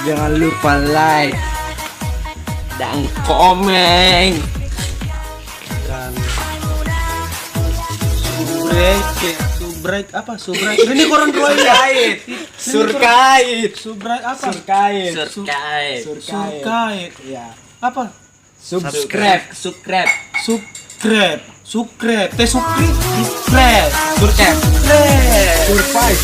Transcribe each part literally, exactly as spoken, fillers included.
Jangan lupa like dan komen. Dan subrek, subrek apa? Subrek. Ini koran dua ya. Surkait. Surkait. Subrek apa? Surkait. Su-, surkait. Surkait. Ya. Apa? Subscribe. Subscribe. Subscribe. Subscribe. Teh subscribe. Subscribe. Subscribe. Subscribe.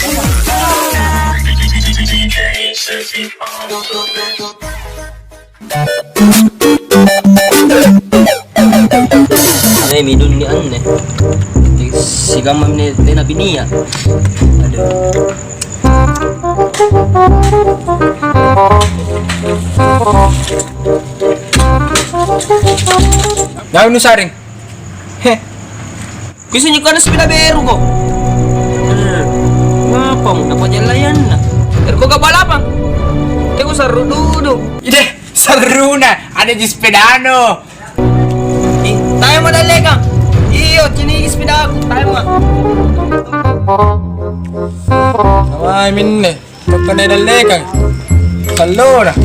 Anne minunni anne. Sikamma minne tena binia. Aduh. Daun nu saring. He. Bisa nyukana sepeda beru ko. Ngapa mo dapat jalan layanna? Erko kapalapang. Teko sarru dudu. Ide, sarruna ada di sepedano. Ih, tayo mo dallekang. Iyo, ciniki sepedaku, tayo mo. Awai minne, tokka na dallekang. Sallona.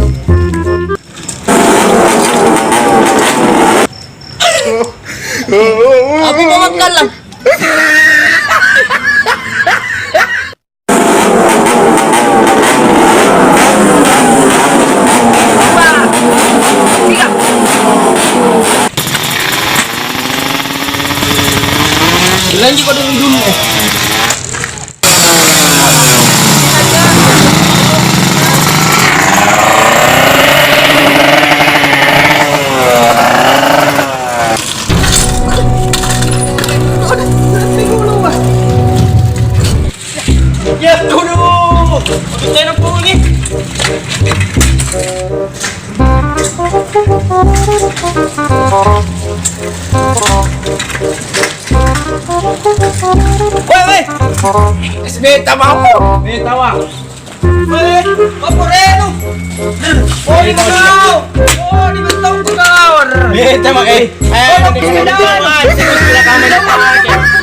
Apa mau makan lah? Lanjut kau dulu dulu. Ya, aduh. Udah saya nempuh ini. Woi, woi. Es beta mau. Beta, Bang. Woi, apa renu? Oh, di kau. Oh, di bentong kau. Beta, Bang, eh. Eh, oh, di bentong. Beta, Bang.